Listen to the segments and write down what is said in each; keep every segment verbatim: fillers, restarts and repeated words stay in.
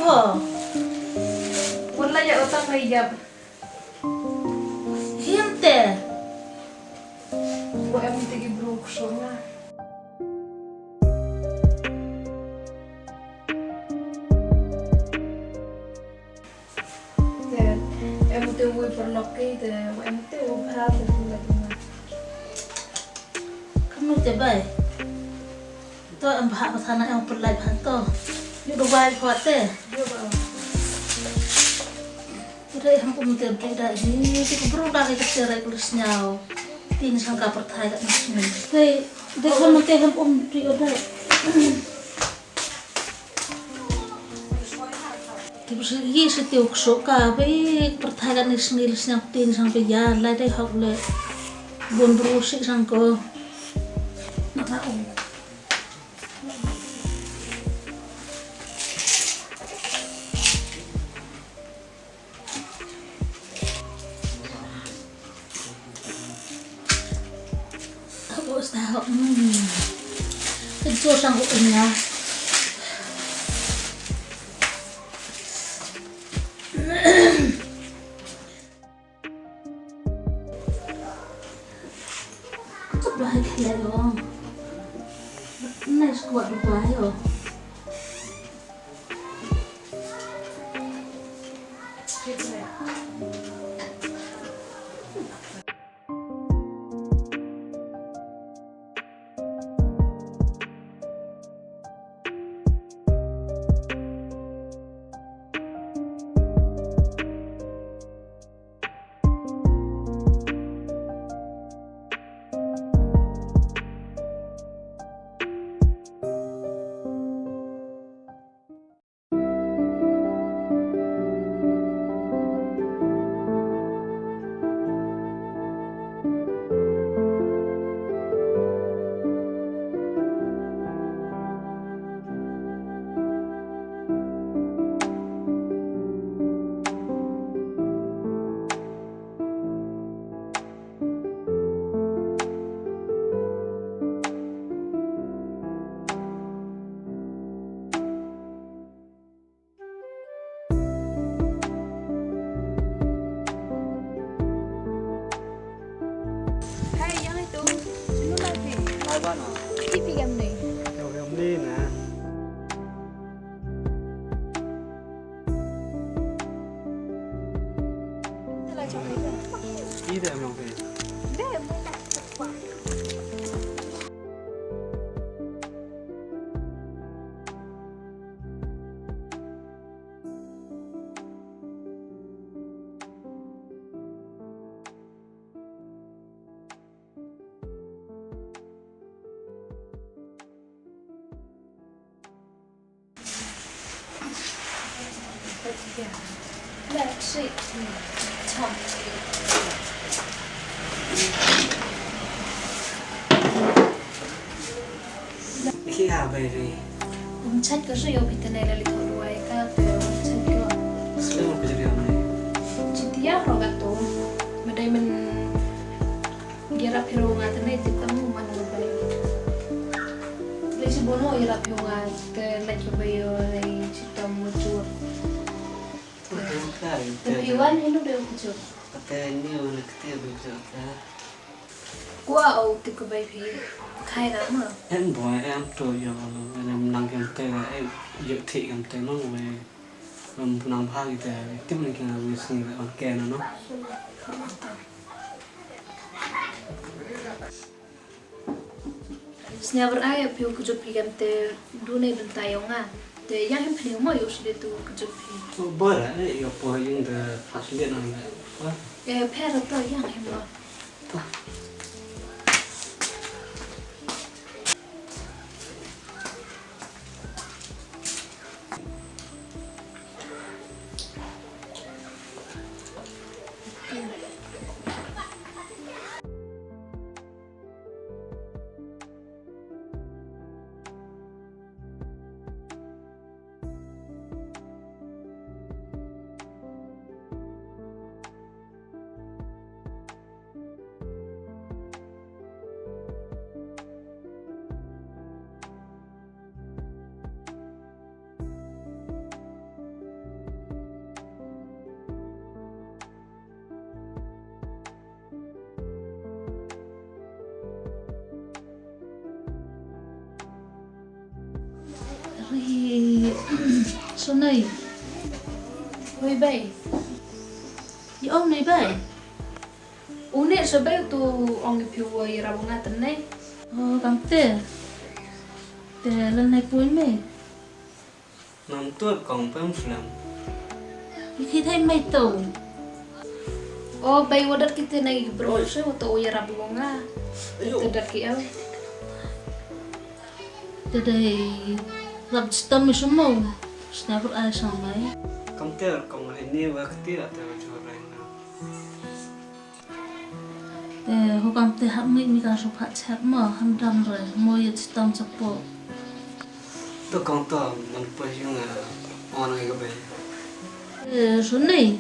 Oh. Wala ya otak na ijab. Him te. Wa em te ki bru ksho nga. Te em te wui parlok ki te wa em te wa bha te pun la ki ma. Kamu te bai. To em bha ba sana em pun la bha to. Yu do bai ko te. Yu ba. Te em um te bri da ni ti ko bru da ke te rai kulis nyau. Tin sang ka perthai ka ni. Hei, de ko mo te em um ti ko da. Ki bsih yi shi tiu ksuk ka, bai pyrthai ka ni sngi li sniang tin sang bai ya, lai dai hok le. Bun bru sik sang ko. Na ta ong. Abo sa, hmm. Kejo sang ko nya. Kejo bah khlai lo. Nice kuat bah yo. Hai, ïa ngi tu. Sino lagi? Hai, bana. Ipi kam ni? Kam ni na. Ida em long phi. Ki ha bai ri. Um chat ko shu yo pitene la li thok duwai ka te um chat ko. Sle mo pijri amne. Jitia ro ka to. Madai men gira piro nga tene tip ka mu man bai. Le si bono gira piro nga te la ki bai yo le si tom mo chur. Te iwan hinu de mo chur. Kate ni wan kate bai chur ka. Kwa o tip ka bai phi khai na ma. Em boy em to yo em nang kem te em yo thi kem te no we. Em nang bha ki te tip ni ki na we sing on ke na no. Snia ber ai phi u kujut phi kem te du ne bynta yong nga. Te yang hem phi mo yo sile tu kujut phi. Ko ber ai yo po yung de pas le nang de. Ko. E pher to yang hem mo. Sonei. Oi bei. Ïa ong nei bei. Une sa bei uto u ong ïa phi u ïarap ïa nga te nei. Oh, kam te. Te lane poi mei. Nang tut kong pem slem. Ïa ki thei mei to. Oh, bei wa dat ki te nei bro se wa to ïarap ïa nga. Te dat ki au. Te dei rap stam mi sumo. Snever ai sang mai. Kam te kong ai ni wa kti ate wa chor rai na. Te hukam te hap ngi mi ka sup hap chet mo han dam re mo ye chitam chapo. To kong to man pa yung a on ai ka bei. Eh, Suni.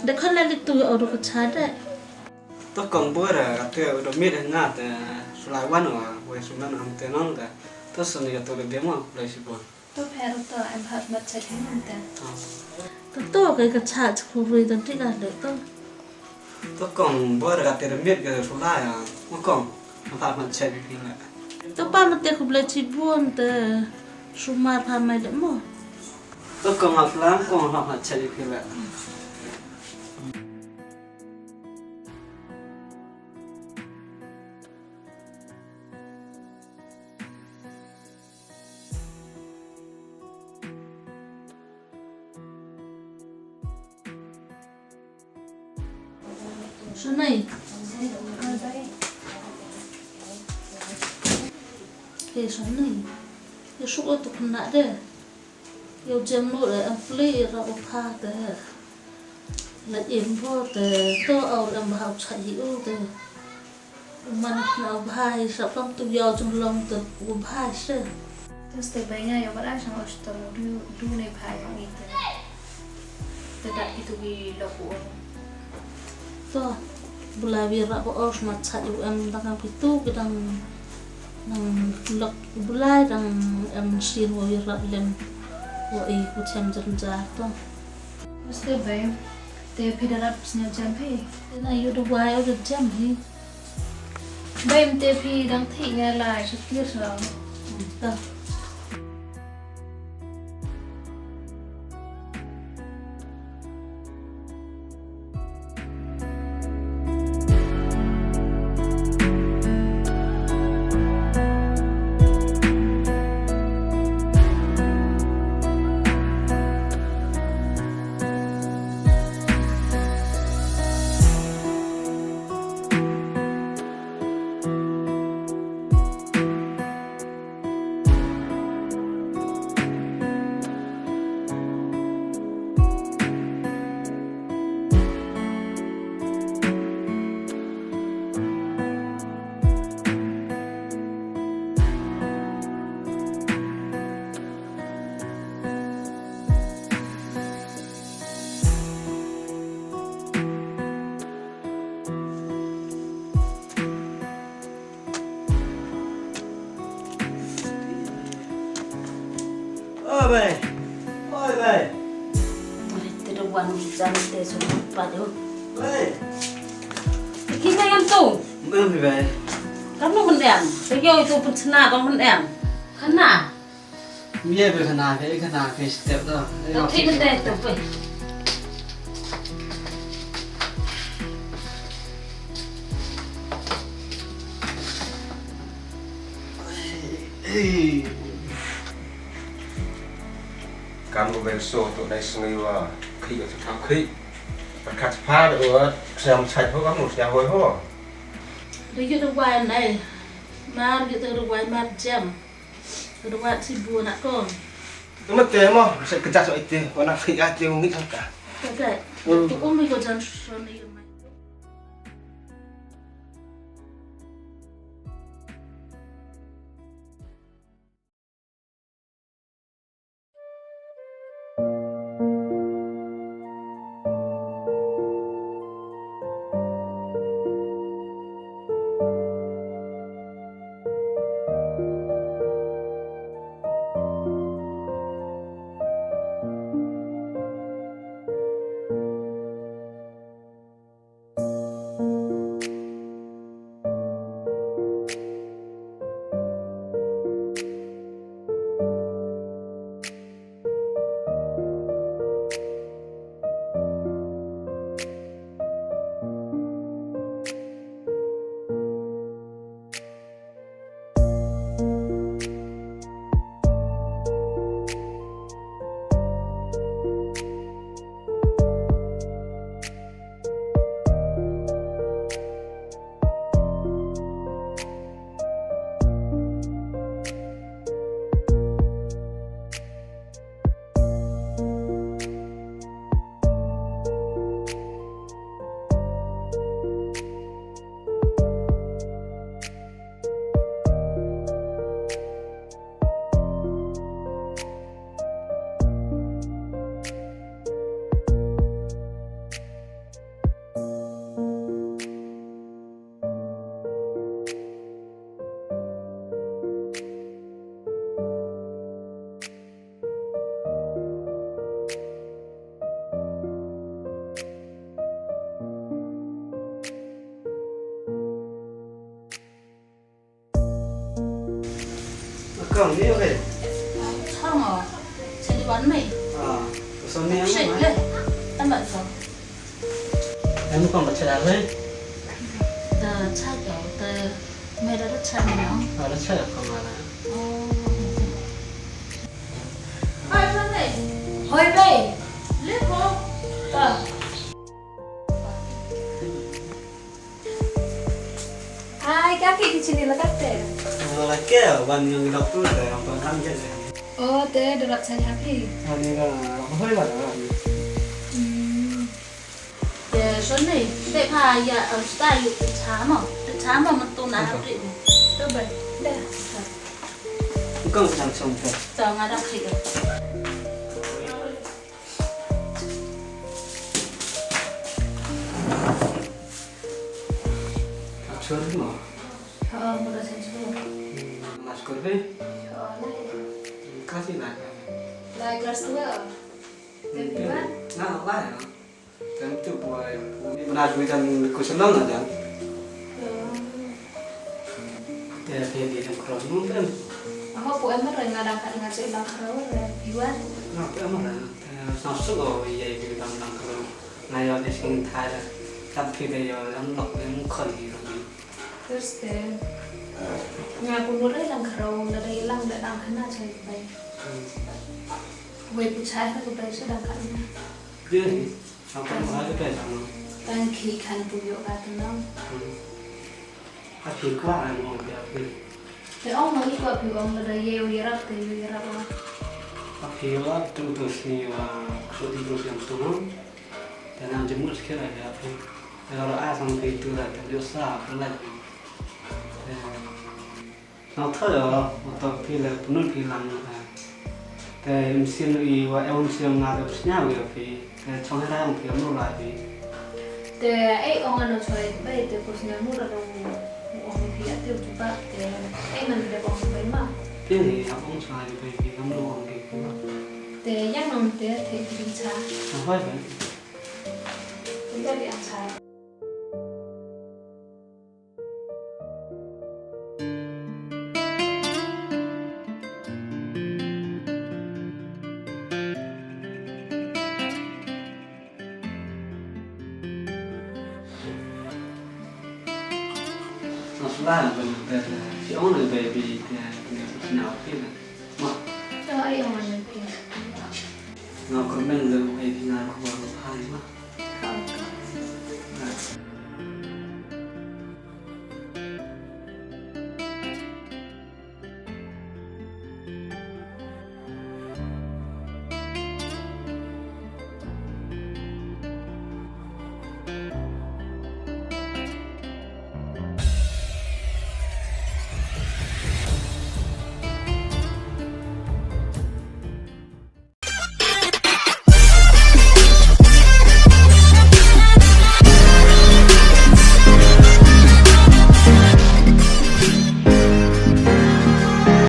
De khan la li tu au do ka cha de. To kong bo ra ka te do mit nga te sulai wan wa we sunan am te nong ka. To Suni ka to de mo lai si bon. To pher to em hat mat chet hin te. To to ke ka cha chu rui to ti ka de to. To kong bor ka te mit ke sula ya. Mo kong. Em hat mat chet hin le. To pa mat te khublei chibun te sumar pha mai de mo. To kong ha sula kong hat mat chet hin le. Sunei. Ke Sunei. Ye suk o tu kena de. Ye jem no de em pli ra o pha de. La im bo de to au em ba hau cha hi o de. Man na u bhai sa pam tu yau chung long tu u bhai se. Tus te bai nga yo mar ai sang os tu du du ne bhai yang ite. Te dat itu bi lok u. To bula wi ra bo os mat sa u em dang am pitu ki dang dang lok bula dang em sin wo wi ra lem wo i ku chem jem ja to. Tus te bai te phi da rap snya jam phi. Te na yu du wai o jam hi. Bem te phi dang thik nga lai shu tir shu. Ta. Oi bai. Oi bai. Bai te do wan jan te so pa do. Bai. Ki na yam tu. Mem bai. Kam no men yam. Te yo tu pun sna kam men yam. Kana. Mia be khana ke khana ke step da. To thik te to pe. Kan ko ben so to nai sngi wa khi ka tham khi. Ka pha de wa siam chai ho kam no siam hoi ho. De yu de wa nai. Mar yu de wa mar jam. Ruat si bu na ko. Mate mo, sa kerja so ite, wana khik ate ngi sangka. Kata. Hmm. Tu umi ko jan so ni. Kong, ni okay? Chang o. Chang di wan mai. Ah, so ni ang mai. Shit le. Tambah so. Em kong baca dah mai. Da chang o, da mai da chang ni ang. Ah, da chang kong ala. Oh. Hai, Sunny. Hoi, bei. Lip ko. Ta. Ai, ka ki ki chini la katte. Wala ke, wan yung doctor te, ang pang ham je. Oh, te, da rap sa nya ki. Ani la, hoi la. Hmm. Te, Sunny, te pha ya, uh, sta yu te cha mo. Te cha mo, mo tu na ha pri mo. To bai. Da. Kong sang song te. Sa nga da pri. Chor mo? Ha, mura sen chor. Mas kurbe? Ha, lai. Kasi lai. Lai class twelve. Tapi wan? Na, lai ya. Tentu boy. Ni mana duit dan kusenang aja. Te phi di dang kro nu kan. Ako pu em re nga dang kat nga cek dang kro re piwan. Nga pu em re. Te sa su o ye bi dang dang kro. Nga yo de sing thai re. Tap phi de yo dang lok de mu khon hi ro bi. Terus te nga pu nu re dang kro nga de lang de dang khana chai bai. Wei pu chai re bai su dang khana. Ye. Apa yang ada dah sama. Tang ki kan pu yo ka tenang. Api kwa an mo dia api. Te ong mo i kwa pi ong lada ye u yarap te u yarap o. Api wa tu tu sni wa kso di tu siang tu no. Te nang jemut sikit aja api. Te kalau asam pi tu dah te dia sa apa lagi. Te nang tho yo, motor pi le punun pi lang. Te im sin i wa em sin nga de snya wi api. Te chong hera ong pi am lo la pi. Te ei ong ano choi bai te kus ne mu ra dong ong pi ate u chupa te ei man de ong bai ma. Te ni ap ong choi bai pi lam lo ong pi ma. Te yang ong te te pi cha. Ong bai bai. Te ya ri ang cha. Nga sula ban ber, si ong na baby te ne sna phi na. Ma. To ai ong na phi. Nga kyrmen le ai phi nga ko ba ha ma.